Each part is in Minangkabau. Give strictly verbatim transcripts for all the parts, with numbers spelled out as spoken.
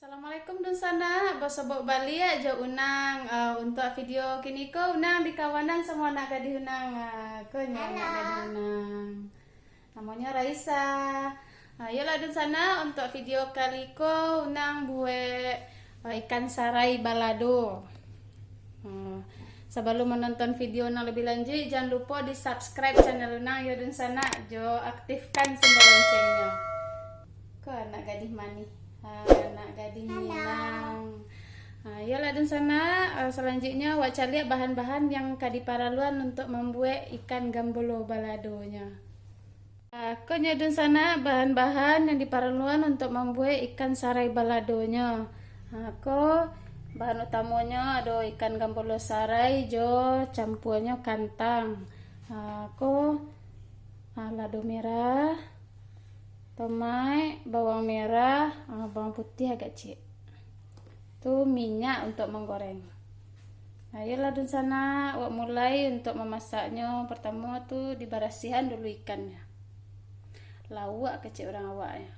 Assalamualaikum dunsanak, basobok baliak jo Unang. Ah, untuak video kini ko, Unang dikawanan samo anak gadih Unang. Ah, ko nyo anak gadih Unang. Namonyo Raisa. Ah, iyolah dunsanak, untuak video kali ko, Unang buek, ah, ikan sarai balado. Hmm, sabalum manonton video nan labiah lanjuik, jan lupo di-subscribe channel Unang yo dunsanak, jo aktifkan simbol loncengnya. Ko anak gadih manih, ha, anak gadih Minang. Ha, iyolah dunsanak, eh, salanjuiknyo awak caliak bahan-bahan yang ka diparaluan untuak mambuek ikan gambolo baladonyo. Ah, ko nyo dunsanak bahan-bahan yang diparaluan untuak mambuek ikan sarai baladonyo. Ah, ko bahan utamonyo ado ikan gambolo sarai jo campuanyo kantang. Ah, ko, ah, lado merah, tomaik, bawang merah, ah, bawang putiah agak ciek. Tu minyak untuak manggoreng. Nah, iyolah dunsanak, awak mulai untuak mamasaknyo. Partamo tu dibarasiahan dulu ikannyo. Lauak kecek urang awaknyo.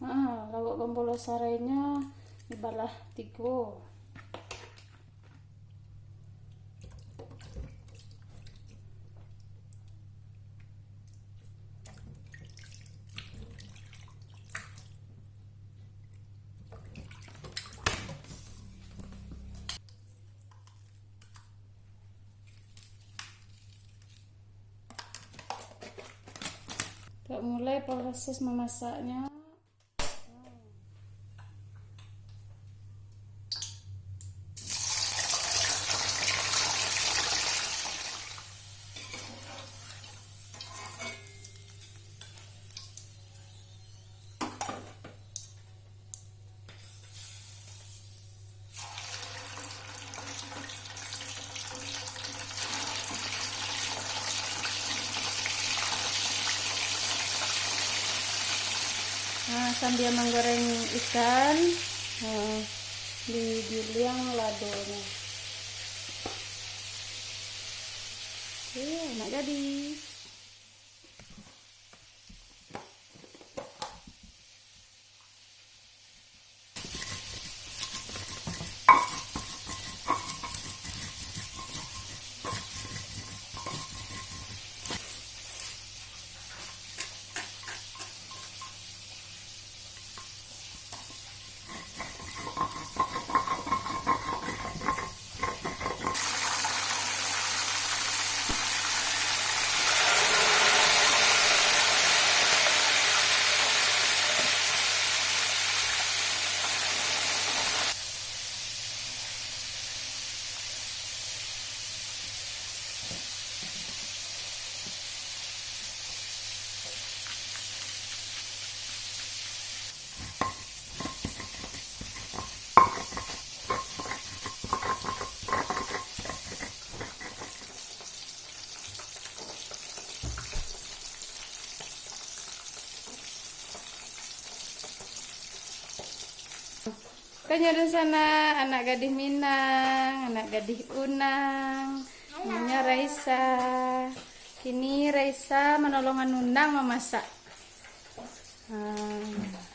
Ah, lauak gambolo sarainyo dibalah tigo. Untuak mulai proses mamasaknyo. Nah, sambia manggoreng ikan, nah, digiliang ladonyo. Iyo, nak jadi. Ko nyo dunsanak, anak gadih Minang, anak gadih Unang, namonyo Raisa. Kini Raisa manolongan Unang mamasak. Ah.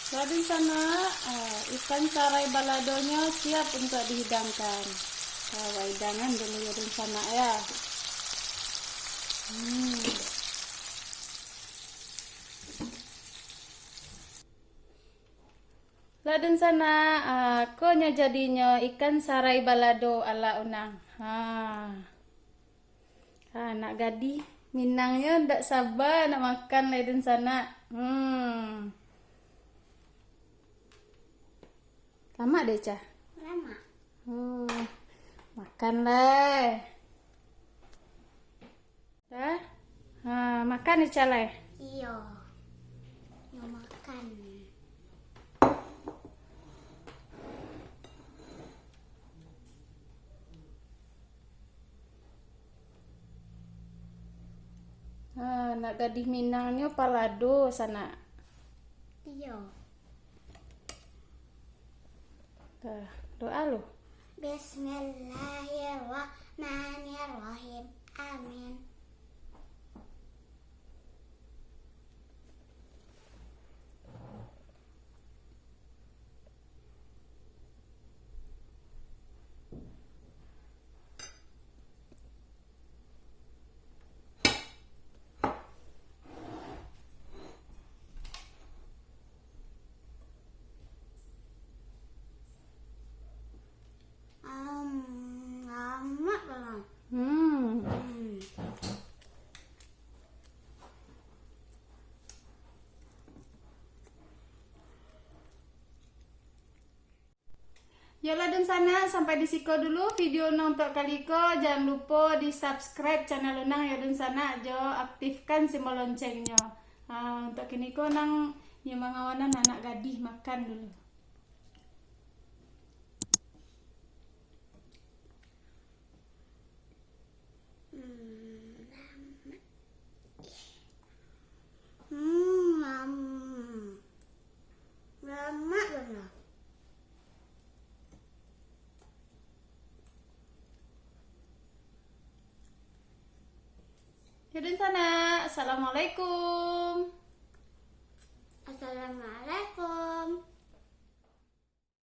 Lah dunsanak, ah, ikan sarai baladonyo siap untuak dihidangkan. Ah, wak hidangan dulu yo dunsanak ya. Hmm. Lah dunsanak, ah, ko nyo jadinyo ikan sarai balado ala Unang. Ha. Ha, anak gadih Minangnyo ndak saba nak makan lai dunsanak. Hmm. Lamak deh, Cah? Lamak. Oh. Makan lai. Dah? Ha, makan deh, Cah, lai. Iyo. Yo makan. Ha, nak gadih Minangnyo palado sanak. Iyo. Dah, doa lu. Bismillahirrahmanirrahim. Amin. Am, lamak lah. Hmm. Hmm. Yolah dunsanak, sampai di siko dulu video Unang untuak kali ko. Jan lupo di-subscribe channel Unang yo dunsanak, jo aktifkan simbol loncengnya. Ah, untuak kini ko Unang yo mangawanan anak gadih makan dulu. Hmm, lamak. Hmm, lam-, lamak bana. Yo dunsanak, assalamualaikum. Assalamualaikum.